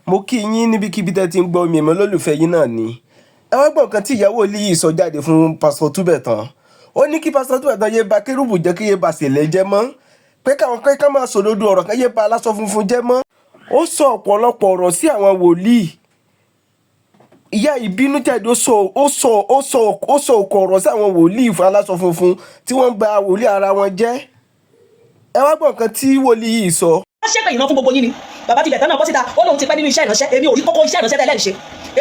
Mo kí yín níbikíbi tẹ́ ti ń gbọ́ mi, èmi olólùfẹ́ yín náà ni. Ẹ wá gbọ́ nǹkan tí ìyàwó wòlíì yìí sọ jáde fún Pásítọ̀ Túbẹ̀tán. Ó ní kí Pásítọ̀ Túbẹ̀tán yé ba kérúbù jẹ́, kí yé ba sèlè jẹ́ mọ́, pé káwọn pé ká máa sòdodo ọ̀rọ̀, ká yé ba aláṣọ funfun jẹ́ mọ́. Ó sọ ọ̀pọ̀lọpọ̀ ọ̀rọ̀ sí àwọn wòlíì. Ìyá ìbínú jáde, ó sọ ó sọ ó sọ ó sọ òkò ọ̀rọ̀ sí àwọn wòlíì aláṣọ funfun tí wọ́n ń ba wòlíì ara wọn jẹ́. Ẹ wá gbọ́ nǹkan tí wòlíì yìí sọ. Wọ́n ṣépè ìran fún gbogbo yín ni. Bàbá tilẹ̀ tán náà bọ́ síta, ó lóun ti pẹ́ nínú iṣẹ́ ìránṣẹ́. Èmi ò rí kókó iṣẹ́ ìránṣẹ́ tẹ́lẹ̀ ń ṣe,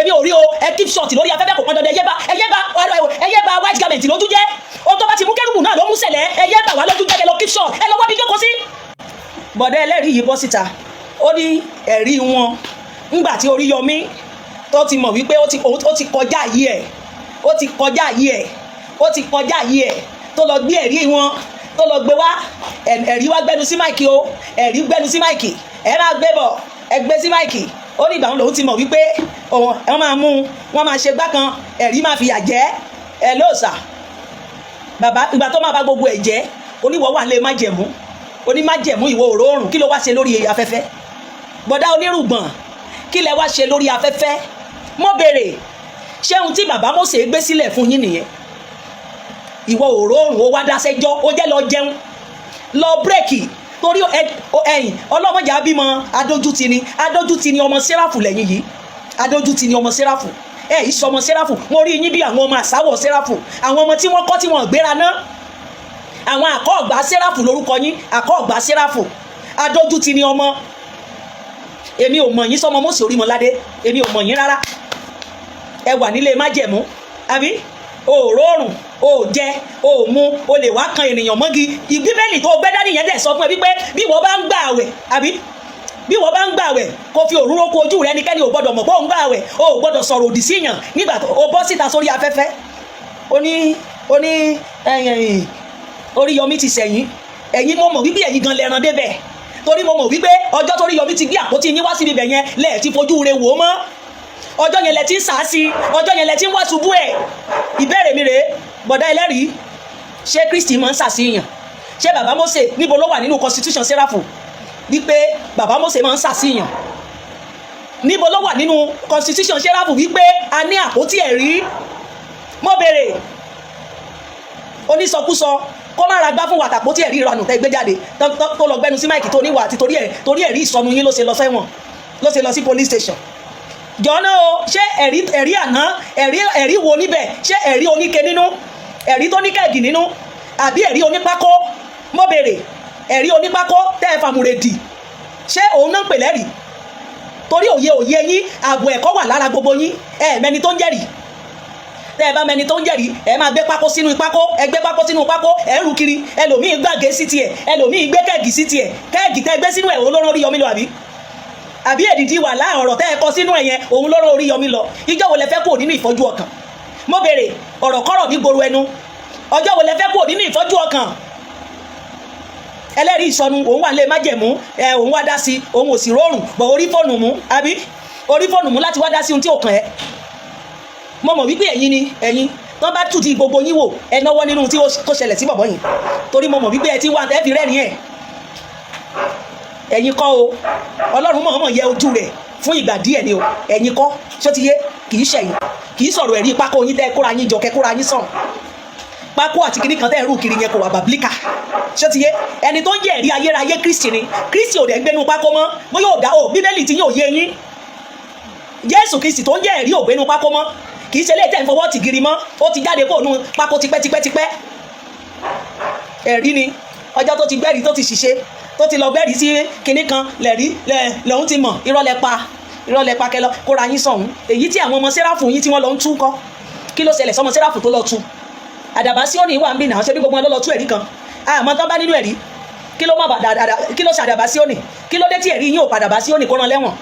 èmi ò rí o. Ẹ keep short lórí afẹ́fẹ́, kò pọn dandan. Ẹyẹ bá white garment lójú jẹ́. Ohun tó bá ti mú kérúbù náà ló mú sẹ̀lẹ̀. Ẹyẹ bá wà lójú jẹ́, kẹ́ lọ keep short, ẹ lọ wá bí jókòó sí. Bọ̀dá ẹlẹ́rìí yìí bọ́ síta, ó ní ẹ̀rí wọn ńgbà tí Oríyọmí tó ti mọ̀ wípé ó ti kọjá yìí ẹ̀, ó ti kọjá yìí ẹ̀, ó ti kọjá yìí ẹ̀, tó lọ gbé ẹ̀rí wọn, tó lọ gbé wá. Ẹ̀rí wá gbẹnu sí mic o, ẹ̀rí gbẹnu sí mic. Ẹ máa gbé bọ̀, ẹ gbé sí mic. Ó ní ìgbà wọn lòun ti mọ̀ wípé òun ẹ máa mú wọn, máa ṣe gbá kan, ẹ̀rí máa fìyà jẹ ẹ lóòsà. Bàbá, ìgbà tó máa bá gbogbo ẹ̀ jẹ́, oníwọ̀ wà lé májẹ̀mú, onímájẹ̀mú, ìwọ òróòrùn, kí ló wá ṣe lórí afẹ́fẹ́? Bọ̀dá onírùngbọ̀n, kí lẹ wá ṣe lórí afẹ́fẹ́? Mo béèrè, ṣé ohun tí bàbá Mósè gbé sílẹ̀ fún yín nìyẹn? Ìwọ òróòrùn, ó wá dáṣẹ́jọ́, ó jẹ́ lọ jẹun, lọ break, torí ẹ̀yìn ọlọ́mọdé abímọ adójútì ni. Adójútì ni ọmọ sẹ́ráfù lẹ́yìn yìí, adójútì ni ọmọ sẹ́ráfù. Ẹ yìí sọmọ sẹ́ráfù. Mo rí yín bí àwọn ọmọ àsáwọ̀ sẹ́ráfù, àwọn ọmọ tí wọ́n kọ́ tí wọ́n gbéra ná. Àwọn àkọ́ọ̀gbá sẹ́ráfù lórúkọ yín, àkọ́ọ̀gbá sẹ́ráfù. Adójútì ni ọmọ. Èmi ò mọ̀ yín sọmọ Mósè Orímọládé, èmi ò mọ̀ yín rárá. Ẹ wà nílé májẹ̀mú, àbí òróòrùn, ò jẹ, ò mu, o lè wá kan ènìyàn mọ́gi. Bíbélì tó gbẹ́ dání yẹn dẹ̀ sọ fún ẹ wípé bí wọ́n bá ń gbà àwẹ̀, àbí bí wọ́n bá ń gbàwẹ̀, kó fi òróró kó ojú rẹ, ẹnikẹ́ni ò gbọ́dọ̀ mọ̀ pé òun gbàwẹ̀, o ò gbọ́dọ̀ sọ̀rọ̀ òdì síyàn. Nígbà tó o bọ́ síta sórí afẹ́fẹ́, ó ní Oríyọmí ti sẹ̀yìn ẹ̀yin. Mo mọ̀ wípé ẹ̀yin gan lẹ́ran débẹ̀, torí mo mọ̀ wípé ọjọ́ tó Oríyọmí ti gbé àpótí yín wá síbi ibẹ̀ yẹn lẹ́ẹ̀ ti fojú re wò ó mọ́. Ọjọ́ yẹn lẹ ti ń sà á sí, ọjọ́ yẹn lẹ ti ń wá ṣubú ẹ̀. Ìbéèrè mi rèé, bọ̀dá ẹlẹ́rìí, ṣé Kristi máa ń sàṣìyàn? Ṣé bàbá Mósè, níbo ló wà nínú constitution sẹ́ráfù wípé bàbá Mósè máa ń sàṣìyàn? Níbo ló wà nínú constitution sẹ́ráfù wípé a ní àpótí ẹ̀rí? Mo béèrè. Onísọkúsọ, kó má ra gbá fún wa tàpótí ẹ̀rí ìranù tẹ́ gbé jáde, tó lọ gbẹnu sí mic, tó níwà àti torí ẹ̀rí ìsọnù yín ló ṣe lọ sẹ́wọ̀n, ló ṣe lọ sí police station. Jọ̀ọ́nà o, ṣé ẹ̀rí àná, ẹ̀rí wo níbẹ̀? Ṣé ẹ̀rí oníke nínú, ẹ̀rí tó ní keg nínú, àbí ẹ̀rí onípákó? Mo béèrè, ẹ̀rí onípákó tẹ́ ẹ fàmùrè dì, ṣé òun náà ń pè lẹ́rìí? Torí òye yín, ààbò ẹ̀kọ́ wà lára gbogbo yín. Ẹ mẹni tó ń jẹ́rìí. Tẹ́ ẹ bá mẹni tó ń jẹ́rìí, ẹ máa gbé pákó sínú pákó, ẹ gbé pákó sínú pákó, ẹ ń rù kiri. Ẹlòmíì gbàgé sí tiẹ̀, ẹlòmíì gbé keg sí tiẹ̀. Keg tẹ́ gbé sínú ẹ̀, òun ló rán Oríyọmí lọ, àbí èdìdí wà láàrọ̀ ọ̀rọ̀ tẹ́ ẹ kọ sínú ẹ̀ yẹn, òun ló rán Oríyọmí lọ? Ìjọ́ wo lẹ fẹ́ kúrò nínú ìfọ́jú ọkàn? Mo béèrè, ọ̀rọ̀ kọ́rọ̀ ní gbòòrò ẹnu. Ọjọ́ wo lẹ fẹ́ kúrò nínú ìfọ́jú ọkàn? Ẹlẹ́rìí ìsọnù, òun wà lé májẹ̀mú ẹ, òun wá dá sí, òun ò sì rọrùn bọ̀ orí fóònù mú, àbí orí fóònù mú láti wá dá sí ohun tí ò kàn ẹ́. Mo mọ̀ wípé ẹ̀yin ni ẹ̀yin tán bá tù tí gbogbo yín wò, ẹ náwó nínú tí ó ṣẹlẹ̀ sí bọ̀bọ̀ yìí, torí mo mọ̀ wípé ẹ ti wá ẹ fi rẹ́rìn ẹ̀. Ẹ̀yin kọ́ o, Ọlọ́run mọ̀ọ́mọ̀ yẹ ojú rẹ̀ fún ìgbà díẹ̀ ni o. Ẹ̀yin kọ́, ṣó ti yé? Kì í ṣẹ̀yìn, kì í sọ̀rọ̀ ẹ̀rí pákó yín tẹ́ kóra yín jọ, kẹ́ kóra yín sàn pákó àti kìnnì kan tẹ́ ẹ̀ rú kiri yẹn, kò wà biblical. Ṣó ti yé? Ẹni tó ń jẹ́ ẹ̀rí ayérayé, Kristi ni. Kristi ò dẹ̀ gbénu pákó mọ́. Bóyá ò dá o, Bíbélì tí yín ò yé yín. Jésù Kristi tó ń jẹ́ ẹ̀rí ò gbénu pákó mọ́. Kì í ṣe léètẹ̀ ń fọwọ́ tì giri mọ́. Ó ti jáde kó nu pákó tipẹ́tipẹ́tipẹ́. Ẹ̀rí ni. Ọjọ́ tó ti gbẹ́rìí, tó ti ṣiṣẹ́, tó ti lọ gbẹ́rìí sí kinní kan lẹ̀rí lẹ́hún ti mọ̀. Irọ́ lẹ pa, irọ́ lẹ pa. Kẹlọ kóra yín sọ̀hún. Èyí tí àwọn ọmọ sẹ́ráfù yín tí wọ́n lọ ń tú kọ́, kí ló ṣẹlẹ̀ sọmọ sẹ́ráfù tó lọ tú? Àdàbà sí òní wà ń bì náà. Ṣé bí gbogbo wọn ló lọ tú ẹ̀rí kan? Àmọ́ tán bá nínú ẹ̀rí, kí ló má bà dàdà? Kí ló ṣe àdàbà sí òní? Kí ló dé tí ẹ̀rí yín ò padà bá sí òní kó rán lẹ́wọ̀n?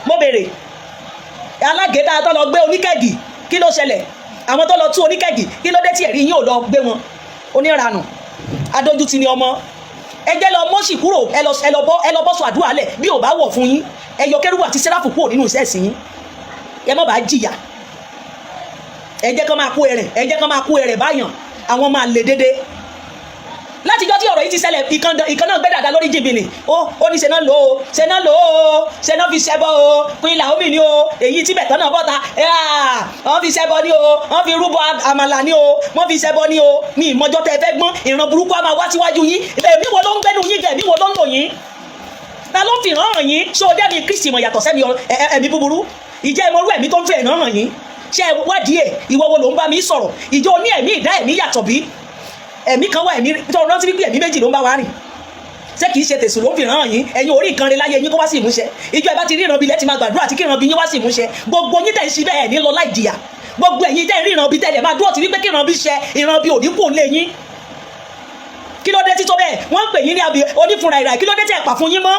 Mo béèrè. Alágẹ̀dá tó lọ gbé oníkeg, kí ló ṣẹlẹ̀? Àwọn tó lọ tú oníkeg, kí ló dé tí ẹ̀rí yín ò lọ gbé wọn? Oníranù, adójútì ni ọmọ. Ẹ jẹ́ lọ mọ́sì kúrò. Ẹ lọ bọ́ sọ àdúrà lẹ̀ bí ò bá wọ̀ fún yín. Ẹ yọ kérúbù àti sẹ́ráfù kúrò nínú iṣẹ́ ẹ̀sìn yín, ẹ má bàa jìyà. Ẹ jẹ́ kán máa kó ẹrẹ̀, ẹ jẹ́ kán máa kó ẹrẹ̀ báyàn. Àwọn máa lè dédé látijọ́ tí ọ̀rọ̀ yìí ti ṣẹlẹ̀, ìkan náà gbé dàda lórí jìbìnì. Ó ní ṣe náà lò ó, ṣe náà lò ó, ṣe náà fi ṣẹbọ o. Queen Naomi ni o. Èyí tí bẹ̀tán náà bọ́ta, wọ́n fi ṣẹbọ ni o, wọ́n fi rúbọ àmàlà ni o, wọ́n fi ṣẹbọ ni o. Mi ìmọ̀jọ́ tẹ́ ẹ fẹ́ gbọ́n. Ìran burúkú á máa wá síwájú yín. Ẹ̀mí wo ló ń gbẹ́nu yín? Ẹ̀mí wo ló ń lò yín? Ta ló ń fi ìran hàn yín? Ṣé o dẹ́mi Kristi mọ̀ yàtọ̀ sẹ́mi ẹ̀mí búburú? Ìjẹ́ ìmọ̀rú ẹ̀mí tó ń fi ìran hàn yín? Ṣé ẹ wádìí ẹ̀? Ìwọ wo ló ń bá mi sọ̀rọ̀? Ìjọ ní ẹ̀mí ìdá ẹ̀mí yàtọ̀ bí ẹ̀mí kan wà, ẹ̀mí tó rántí wípé ẹ̀mí méjì ló ń bá wa rìn. Ṣé kìí ṣe tèṣù ló ń fi ràn yín? Ẹ̀yin orí nǹkan rẹ láyé yín kó wá sí ìmúṣẹ. Ìjọ ẹ bá ti ríran bí ilẹ̀ ti máa gbàdúrà àti kí ìran bí yín wá sí ìmúṣẹ. Gbogbo yín tẹ̀ ń ṣe bẹ́ẹ̀ ní lọ láì jìyà. Gbogbo ẹ̀yin tẹ̀ ń ríran bí tẹ̀lẹ̀ máa dúró ti wípé kí ìran bí ṣẹ, ìran bí òní kò lé yín. Kí ló dé títọ́ bẹ́ẹ̀? Wọ́n ń pè yín ní àbí onífunra ìrà. Kí ló dé tẹ̀ pà fún yín mọ́?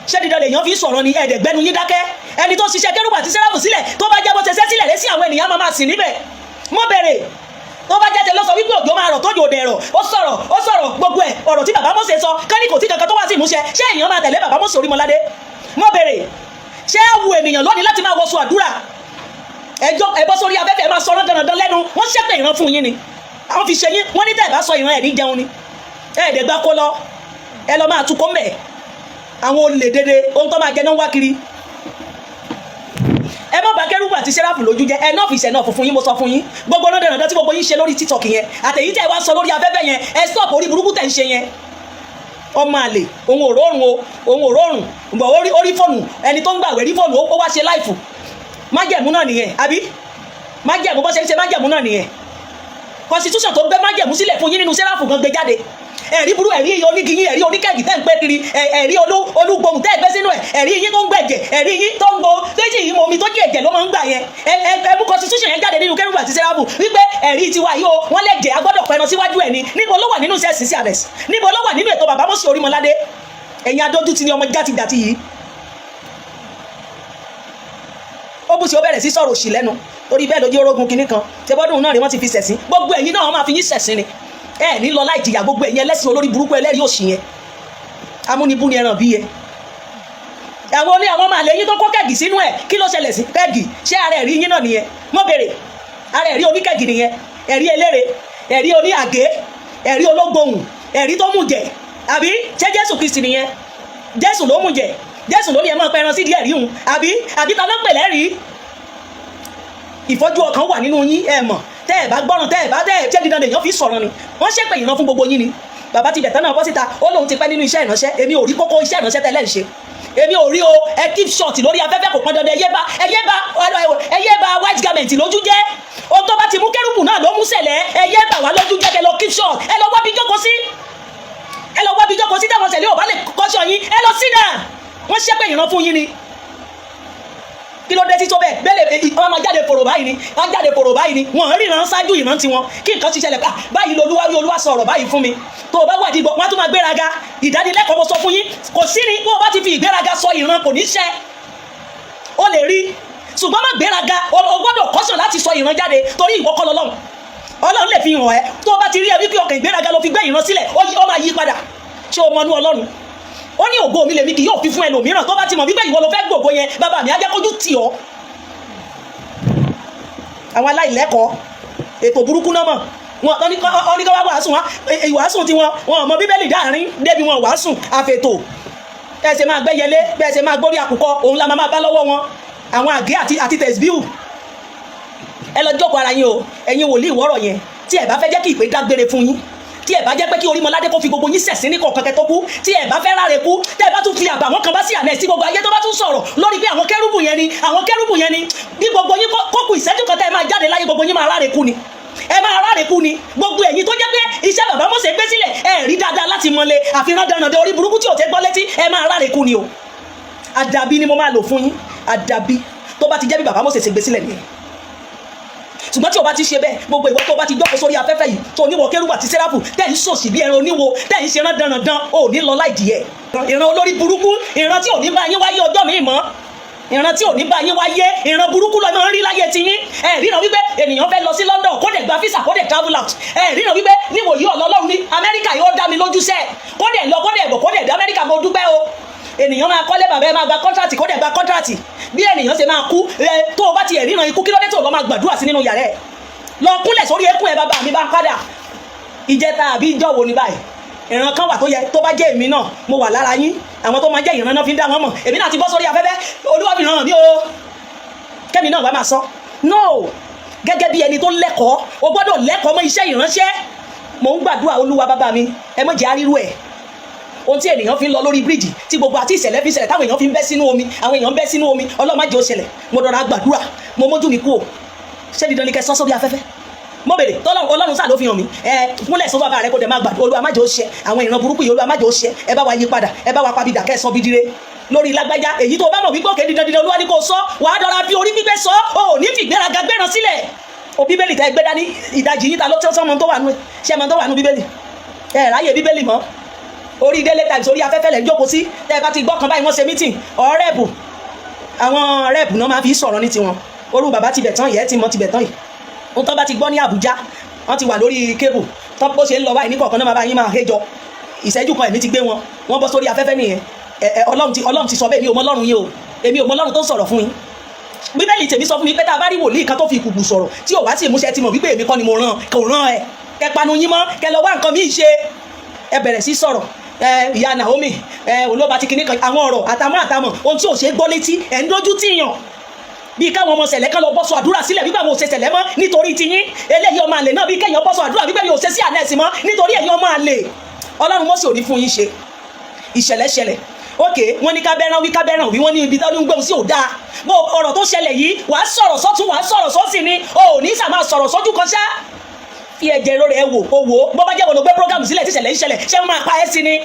Ṣé dídán lèèyàn fi sọ̀rọ̀ ni? Ẹ̀ẹ́dẹ̀gbẹ́nu yín dákẹ́. Ẹni tó ṣiṣẹ́ kérúbù àti sẹ́ráfù sílẹ̀, tó bá jẹ́ bó ṣe ṣẹ́ sílẹ̀ lé sí, àwọn ènìyàn máa máa sìn níbẹ̀. Mo bèrè, tó bá jẹ́ tẹ ló sọ wípé òjò máa rọ̀, tójò òdè rọ̀. Ó sọ̀rọ̀, ó sọ̀rọ̀, gbogbo ẹ̀ ọ̀rọ̀ tí bàbá Mósè sọ kání kò tí kankan tó wá sí ìmúṣẹ. Ṣé èèyàn máa tẹ̀lé bàbá Mósè Orímọládé? Mo bèrè, ṣé á wu ènìyàn lónìí láti máa wọṣọ àdúrà? Ẹjọ́ ẹ bọ́ sórí afẹ́fẹ́, máa sọ̀rọ̀ dandan lẹ́nu. Wọ́n ṣẹ́pẹ̀ ìran fún yín ni, àwọn fi ṣe yín. Wọ́n ní tẹ́ ẹ bá sọ ìran ẹ̀ ní jẹun ni. Ẹ̀ẹ́dẹ̀gbá kó lọ, ẹ lọ máa tukọ̀ mbẹ̀. Àwọn olè dédé, ohun tó máa jẹ náà ń wá kiri. Ẹ má bà kérúbù àti sẹ́ráfù lójú jẹ́. Enough is enough fún yín. Mo sọ fún yín, gbogbo náà dandan tí gbogbo yín ṣe lórí TikTok yẹn, àtẹ̀yí tẹ̀ wá sọ lórí afẹ́fẹ́ yẹn, ẹ stop orí burúkú tẹ̀ ń ṣe yẹn. Ọmọ àlè, òun ò rọrùn o, òun ò rọrùn bọ̀. Orí fóònù, ẹni tó ń gbàwé rí fóònù, ó wá ṣe live. Májẹ̀mú náà nìyẹn, àbí májẹ̀mú bọ́ ṣe ń ṣe májẹ̀mú náà nìyẹn? Constitution tó gbé májẹ̀mú sílẹ̀ fún yín nínú sẹ́ráfù gan gbé jáde. Ẹ̀rí burú, ẹ̀rí onígi yín, ẹ̀rí oníkẹ́gì tẹ́ ń pẹ́ kiri, ẹ̀rí olúgbòhùn tẹ́ ẹ̀ gbé sínú ẹ̀, ẹ̀rí yín tó ń gbẹ̀jẹ̀, ẹ̀rí yín tó ń gbó méjì yìí, omi tó jẹ́ ẹ̀jẹ̀ ló máa ń gbà yẹn. Ẹ mú constitution yẹn jáde nínú kérúbù àti sẹ́ráfù wípé ẹ̀rí tiwa yìí o, wọ́n lè jẹ́ agbọ́dọ̀ pẹran síwájú ẹ̀ ni. Níbo ló wà nínú iṣẹ́ CCRS? Níbo ló wà nínú ètò bàbá Mósè Orímọládé? Ẹ̀yin adójútì ni, ọmọ játijàti yìí. Ó bù sí, ó bẹ̀rẹ̀ sí sọ̀rọ̀ òṣì lẹ́nu torí bẹ́ẹ̀ lójú orógun kinní kan ṣe bọ́dún náà ni wọ́n ti fi ṣẹ̀sín. Gbogbo ẹ̀yin náà, wọ́n máa fi yín ṣẹ̀sín ni. Ẹ ní lọ láì jìyà. Gbogbo ẹ̀yin ẹlẹ́sìn olórí burúkú, ẹlẹ́rìí òṣì yẹn, amúnibú ni ẹran bí yẹn. Àwọn oní àwọn ọmọ àlè yín tó kó kẹ́gì sínú ẹ̀, kí ló ṣẹlẹ̀ sí kẹ́gì? Ṣé ara ẹ̀rí yín náà nìyẹn? Mo béèrè, ara ẹ̀rí oníkẹ́gì nìyẹn? Ẹ̀rí elére, ẹ̀rí oní àgé, ẹ̀rí ológbòhùn, ẹ̀rí tó mú jẹ, àbí ṣé Jésù Kristi nìyẹn? Jésù ló mú jẹ, Jésù ló ní ẹ máa pẹran sí díẹ̀ ríhun, àbí? Àbí ta ló ń pè lẹ́rìí? Ìfọ́jú ọkàn wà nínú yín. Ẹ mọ̀ tẹ́ ẹ bá gbọ́ràn, tẹ́ ẹ bá tẹ́ ẹ ṣé dídán lèèyàn fi sọ̀rọ̀ ni. Wọ́n ṣépè ìran fún gbogbo yín ni. Bàbá ti bẹ̀tán náà bọ́ síta, ó lóun ti pẹ́ nínú iṣẹ́ ìránṣẹ́. Èmi ò rí kókó iṣẹ́ ìránṣẹ́ tẹ́lẹ̀ ń ṣe. Èmi ò rí o. Ẹ keep short lórí afẹ́fẹ́, kò pọn dandan. Ẹ yé bà white garment lójú jẹ́. Ohun tó bá ti mú kérúbù náà ló mú sẹ̀lẹ̀. Ẹ yé bà wá lójú jẹ́. Kẹ́ lọ keep short, ẹ lọ wá bí jókòó sí, ẹ lọ wá bí jókòó sí. Táwọn sẹ̀lẹ̀ ò bá lè kọ́ṣọ́ yín, ẹ lọ sí náà. Wọ́n ṣépè ìran fún yín ni. Kí ló dé tí tó bẹ́ẹ̀ bẹ́ẹ̀? Wọ́n máa jáde fòrò báyìí ni, wọ́n jáde fòrò báyìí ni. Wọ́n ríran ṣáájú ìran tiwọn. Kí nǹkan ti ṣẹlẹ̀ pa báyìí, lolúwa wí, Olúwa sọ̀rọ̀ báyìí fún mi. Tó o bá wà dìgbò, wọ́n á tún máa gbéraga. Ìdánilẹ́kọ̀ọ́, mo sọ fún yín, kò sí ni. Bó o bá ti fi ìgbéraga sọ ìran, kò ní ṣẹ. O lè rí, ṣùgbọ́n má gbéraga. O gbọ́dọ̀ kọ́sàn láti sọ ìran jáde, torí ìwọ kọ́ lọ́lọ́run. Ọlọ́run lè fi hàn ẹ́. Tó o bá ti rí ẹ wípé ọkàn ìgbéraga ló fi gbé ìran sílẹ̀, ó máa yí padà. Ṣé o mọnú Ọlọ́run? Ó ní ògo mi lèmi kì yóò fi fún ẹlòmíràn. Tó bá ti mọ̀ wípé ìwọ ló fẹ́ gbògo yẹn, bàbá mi á jẹ́ kójú tì ọ́. Àwọn aláìlẹ́kọ̀ọ́, ètò burúkú náà mọ̀ wọn. Wọ́n ní kọ́ wá wàásù wọn, ìwàásù tiwọn, wọn ò mọ Bíbélì dáàrin débi wọn wàásù àfètò. Bẹ́ẹ̀ ṣe máa gbẹ́yẹlé, bẹ́ẹ̀ ṣe máa gbórí àkùkọ, òun la máa bá lọ́wọ́ wọn. Àwọn àgé àti tẹ̀síbíù, ẹ lọ jókòó ara yín o. Ẹ̀yin wòlíì ìwọ́rọ̀ yẹn, tí ẹ bá fẹ́ jẹ́ kí ìpè dágbére fún yín, tí ẹ bá jẹ́ pé kí Orímọládé kó fi gbogbo yín ṣẹ̀sín ní kọ̀ọ̀kan kẹ́ tó kú, tí ẹ bá fẹ́ ráre kú, tẹ́ ẹ bá tún fi àbàwọ́n kan bá sí àná sí gbogbo ayé, tó bá tún sọ̀rọ̀ lórí pé àwọn kérúbù yẹn ni, àwọn kérúbù yẹn ni, bí gbogbo yín kó kù ìṣẹ́jú kan tẹ́ ẹ máa jáde láyé, gbogbo yín máa ráre kú ni, ẹ máa ráre kú ni. Gbogbo ẹ̀yin tó jẹ́ pé iṣẹ́ bàbá Mósè gbé sílẹ̀, ẹ rí dáadáa láti mọ́lé, àfihàn dandan orí burúkú tí ò tẹ́ gbọ́ létí, ẹ máa ráre kú ni o. Àdàbí ni mo máa lò fún yín, àdàbí tó bá ti jẹ́ bí bàbá Mósè ṣe gbé sílẹ̀ nìyẹn. Ṣùgbọ́n tí o bá ti ṣe bẹ́ẹ̀, gbogbo ìwọ tó bá ti jókòó sórí afẹ́fẹ́ yìí, tó oníwọ̀ kérúbù àti sẹ́ráfù, tẹ́ ń ṣòṣì bí ẹran oníwo, tẹ́ ń ṣe rán dandan, ò ní lọ láì dìé. Ìran olórí burúkú, ìran tí ò ní bá yín wáyé ọjọ́ mi mọ́, ìran tí ò ní bá yín wáyé, ìran burúkú lọ máa ń rí láyé tiyín. Ẹ ríran wípé ènìyàn fẹ́ lọ sí London, kó dẹ̀ gba visa, kó dẹ̀ travel out. Ẹ ríran wípé níwòyí ọlọ́run ní Amẹ́ríkà yóò dá mi lójú sẹ́ẹ̀, kó dẹ̀ lọ, kó dẹ̀ bọ̀, kó dẹ̀ dé Amẹ́ríkà. Mo dúpẹ́ o. Ènìyàn máa kọ́lé, bàbá ẹ máa gba contract, kó dẹ̀ gba contract. Bí ènìyàn ṣe máa kú ẹ, tó o bá ti ẹ̀ ríran ikú, kí ló dé tó o lọ máa gbàdúrà sí nínú yàrá ẹ? Lọ kúnlẹ̀ sórí eékún ẹ. Bàbá mi bá ń padà ìjẹta àbí ìjọ wo ni báyìí? Ìran kan wà tó yẹ tó bá jẹ́ èmi náà, mo wà lára yín, àwọn tó máa jẹ́ ìran náà fi ń dá wọn mọ̀. Èmi náà ti bọ́ sórí afẹ́fẹ́, Olúwa fi ràn mí o, kẹ́mi náà wàá máa sọ no. Gẹ́gẹ́ bí ẹni tó lẹ́kọ̀ọ́, o gbọ́dọ̀ lẹ́kọ̀ọ́ mọ́ iṣẹ́ ìránṣẹ́. Mò ń gbàdúrà, Olúwa bàbá mi, ẹ má jẹ́ àrírú ẹ̀. Ohun tí ènìyàn fi ń lọ lórí bíríìjì, tí gbogbo àti ìṣẹ̀lẹ̀ fi ṣẹlẹ̀, táwọn èèyàn fi ń bẹ́ sínú omi, àwọn èèyàn ń bẹ́ sínú omi, Ọlọ́run má jẹ́ ó ṣẹlẹ̀. Mo dọ̀rọ̀ gbàdúrà, mo mójú mi kú o. Ṣé dídán ni kẹ́ sọ́ sórí afẹ́fẹ́? Mo bèrè tọ́lọ́run, Ọlọ́run sáà ló fi hàn mí. Ẹ kúnlẹ̀ sọ bàbá rẹ, kó dẹ̀ máa gbàdúrà, Olúwa má jẹ́ ó ṣẹ. Àwọn ìran burúkú yìí, Olúwa má jẹ́ ó ṣẹ. Ẹ bá wa yí padà, ẹ bá wa pabidà, kẹ́ ẹ sọ bídire lórí lágbájá. Èyí tó o bá mọ̀ wípé òkè dídán dídán Olúwa ní kó sọ, wàá dọ́ra fi orí gbígbé sọ ò ní fìgbéraga gbéran sílẹ̀. O Bíbélì tẹ́ gbé dání, ìdajì yín ta ló tẹ́ sọ́mọ tó wà nù ẹ̀? Ṣé ẹ mọ tó wà nù Bíbélì? Ẹ ráyè Bíbélì mọ́. Orí Daily Times, orí afẹ́fẹ́ lẹ̀ ń jókòó sí. Tẹ́ ẹ bá ti gbọ́ kan báyìí, wọ́n ṣe meeting ọ̀ rep, àwọn rep náà máa fi sọ̀rọ̀ ní tiwọn. Orú bàbá tibẹ̀ tán yìí, ẹ ti mọ tibẹ̀ tán yìí. Ohun tó bá ti gbọ́ ní Àbújá, wọ́n ti wà lórí cable tó bó ṣe ń lọ báyìí ní kọ̀ọ̀kan náà, máa bá yín máa héjọ ìṣẹ́jú kan, ẹ̀mí ti gbé wọn, wọ́n bọ́ sórí afẹ́fẹ́ nìyẹn. Ẹ ẹ Ọlọ́run ti sọ bẹ́ẹ̀. Mi ò mọ Ọlọ́run yín o, èmi ò mọ Ọlọ́run tó ń sọ̀rọ̀ fún yín. Bíbélì tèmi sọ fún mi pé tá a bá rí wòlíì kan tó fi ìkùkù sọ̀rọ̀ tí ò wá sí ìmúṣẹ, tí mo wípé èmi kọ́ ni mo rán, kò rán ẹ. Kẹ panu yín mọ́, kẹ lọ wá nǹkan míì ṣe. Ẹ bẹ̀rẹ̀ sí sọ̀rọ̀ ẹ ìyá Naomi, ẹ olóba ti kinní kan, àwọn ọ̀rọ̀ àtàmọ́ àtàmọ́, ohun tí ò ṣe é gbọ́ létí. Ẹ̀ ń dójú tìyàn bí káwọn ọmọ sẹ̀lẹ̀ kan lọ bọ́sọ àdúrà sílẹ̀ wípé àwọn ò ṣe sẹ̀lẹ̀ mọ́ nítorí tiyín. Eléyìí ọmọ àlè náà, bí kéèyàn bọ́sọ àdúrà wípé mi ò ṣe sí ànẹ́sì mọ́ nítorí ẹ̀yin ọmọ àlè. Ọlọ́run mọ́sí ò ní fún yín ṣe. Ìṣẹ̀lẹ̀ ṣẹlẹ̀, ok, wọ́n ní kábẹ́rán wí, kábẹ́rán wí, wọ́n ní ibi tó ń gbóhùn sí ò dáa. Bó ọ̀rọ̀ tó ṣẹlẹ̀ yìí, wàá sọ̀rọ̀ sọ́tún, wàá sọ̀rọ̀ sọ́sì ni, o ò ní sàmà sọ̀rọ̀ sójú kan ṣá. Fi ẹ̀jẹ̀ rẹ̀ wò ó wò ó. Bó bá jẹ́ wọn ló gbé program sílẹ̀ tí ìṣẹ̀lẹ̀ ń ṣẹlẹ̀, ṣé wọ́n máa pa ẹ́ sí ni?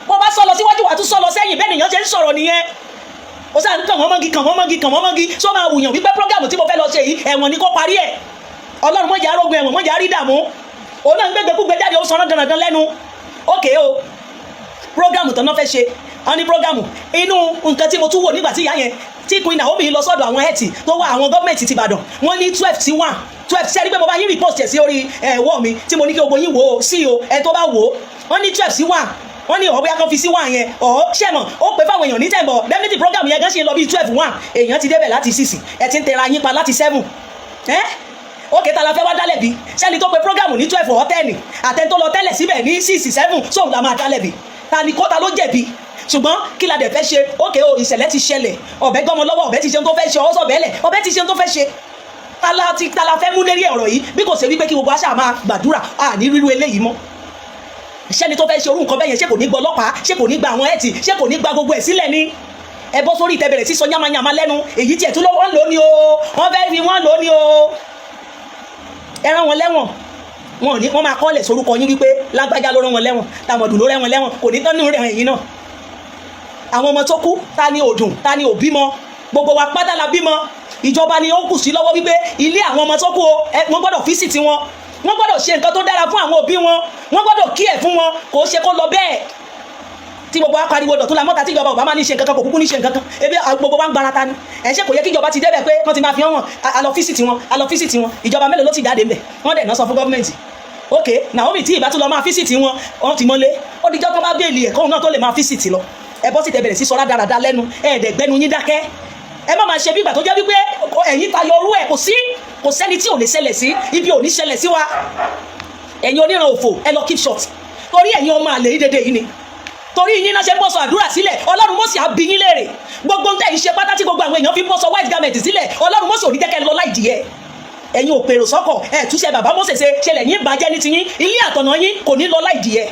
Bó bá sọ lọ síwájú, wàá tún sọ lọ sẹ́yìn. Bẹ́ẹ̀ nìyẹn ṣe ń sọ̀rọ̀ nìyẹn. Ó sáà ń kàn wọ́n mọ́gi, kàn wọ́n mọ́gi, kàn wọ́n mọ́gi. Sọ máa wùyàn wípé program tí mo fẹ́ lọ ṣe yìí, ẹ̀wọ̀n ni kó parí ẹ̀? Ọlọ́run mọ̀jà arógun ẹ̀wọ̀n, mọ̀jà rí dààmú. Òun náà ń gbégbé kúgbé jáde, ó sọ̀rọ̀ dandan lẹ́nu. Ókè o, program tó náà fẹ́ ṣe, wọ́n ní program inú nǹkan tí mo tún wò nígbà tí ìyá yẹn, tí Queen Naomi lọ sọ́dọ̀ àwọn ẹ̀tì tó wá, àwọn gọ́ọ̀mẹ̀ntì ti Ìbàdàn, wọ́n ní 12 sí 1, 12. Ṣe é rí pé mo bá yín repost ẹ̀ sí orí ẹ̀wọ́ mi tí mo ní kí gbogbo yín wò ó sí o? Ẹ̀ tó bá wò ó, wọ́n ní 12 sí 1. Wọ́n ní ọ̀ bóyá kan fi sí 1 yẹn ọ̀ ṣẹ̀mọ̀, ó pè fáwọn èèyàn ní 10, but definitely program yẹn gan ṣe lọ bí 12 1. Èèyàn ti débẹ̀ láti 6, ẹ ti ń tẹra yín pa láti 7. Ẹ́ ókè, ta la fẹ́ wá dálẹ̀ bí? Sẹ́ni tó pe program ní 12 or 10, àtẹni tó lọ tẹ́lẹ̀ síbẹ̀ ní 6 7, sóun la máa dálẹ̀ bí? Ta ni kó ta ló jẹ̀bi? Ṣùgbọ́n kí la dẹ̀ fẹ́ ṣe? Ókè o, ìṣẹ̀lẹ̀ ti ṣẹlẹ̀, ọ̀bẹ gbọ́mọ lọ́wọ́, ọ̀bẹ ti ṣe ohun tó fẹ́ ṣe, ọwọ́ sọ̀bẹ́lẹ̀, ọ̀bẹ ti ṣe ohun tó fẹ́ ṣe. Ta la fẹ́ mú lérí ọ̀rọ̀ yìí bí kò ṣe wípé kí gbogbo àṣà máa gbàdúrà à ní ríru eléyìí mọ́? Ṣẹ́ni tó fẹ́ ṣe orú nǹkan bẹ́yẹn, ṣé kò ní gba ọlọ́pàá? Ṣé kò ní gba àwọn ẹ̀tì? Ṣé kò ní gba gbogbo ẹ̀ sílẹ̀ ni? Ẹ bọ́ sórí ìtẹ́bẹ̀rẹ̀ sísọ yánmayànmá lẹ́nu. Èyí tiẹ̀ tún ló wọ́n lò ní o, wọ́n fẹ́ fi wọ́n lò ní o. Ẹ rán wọn lẹ́wọ̀n, wọn ò ní wọ́n máa kọ́lẹ̀ sórúkọ yín wípé lágbájá ló rán wọn lẹ́wọ̀n, tàmọ̀dù ló rán wọn lẹ́wọ̀n. Kò ní tán nínú rẹ̀. Ẹ̀yìn náà, àwọn ọmọ tó kú, ta ni òdùn? Ta ni ò bímọ? Gbogbo wa pátá la bímọ. Ìjọba ni ó kù sí lọ́wọ́ wípé ilé àwọn ọmọ tó kú o, wọ́n gbọ́dọ̀ visit wọn, wọ́n gbọ́dọ̀ ṣe nǹkan tó dára fún àwọn òbí wọn, wọ́n gbọ́dọ̀ kí ẹ̀ fún wọn. Kò ṣe kó lọ bẹ́ẹ̀ tí gbogbo wa pariwo dọ̀tún la mọ́ta, tí ìjọba ò bá máa ní ṣe nǹkan kan, kò kúkú ní ṣe nǹkan kan. Ebi gbogbo wa ń gbarata ni ẹ̀ ṣe. Kò yẹ kí ìjọba ti débẹ̀ pé wọ́n ti máa fi hàn wọ́n, a lọ visit wọn, a lọ visit wọn. Ìjọba mélòó ló ti jáde ńbẹ̀? Wọ́n dẹ̀ náà sọ fún gọ́ọ̀mẹ̀ntì. Ok, Naomi tí ìbá tún lọ máa visit wọn, wọ́n ti mọ́lé. Ó dijọ́ tó bá bail ẹ̀ kóun náà tó lè máa visit lọ. Ẹ bọ́ sì tẹ bẹ̀rẹ̀ sí sọ rádaràda lẹ́nu, ẹ ẹ̀dẹ̀ gbẹnu yín dákẹ́. Ẹ má máa ṣe bí ìgbà tó jẹ́ wípé ẹ̀yin tayọ orú ẹ̀. Kò sí, kò sẹ́ni tí ò lè ṣẹlẹ̀ sí. Ibi ò ní ṣẹlẹ̀ sí wa. Ẹ̀yin oníran òfò, ẹ lọ keep short, torí ẹ̀yin ọmọ àlè yìí dédé yìí ni. Torí yín náà ṣe ń bọ́sọ̀ àdúrà sílẹ̀. Ọlọ́run mọ̀sí á bi yín léèrè gbogbo ń tẹ̀ ń ṣe pátá tí gbogbo àwọn èèyàn fi ń bọ́sọ̀ white garment sílẹ̀. Ọlọ́run mọ̀sí ò ní jẹ́ kẹ́ lọ láì dìé. Ẹ̀yin ò pèrò sọ́kọ̀ ẹ̀ túnṣe bàbá Mósè ṣe ṣẹlẹ̀ yín bàjẹ́ ní tiyín. Ilé àtọ̀nà yín kò ní lọ láì dìé.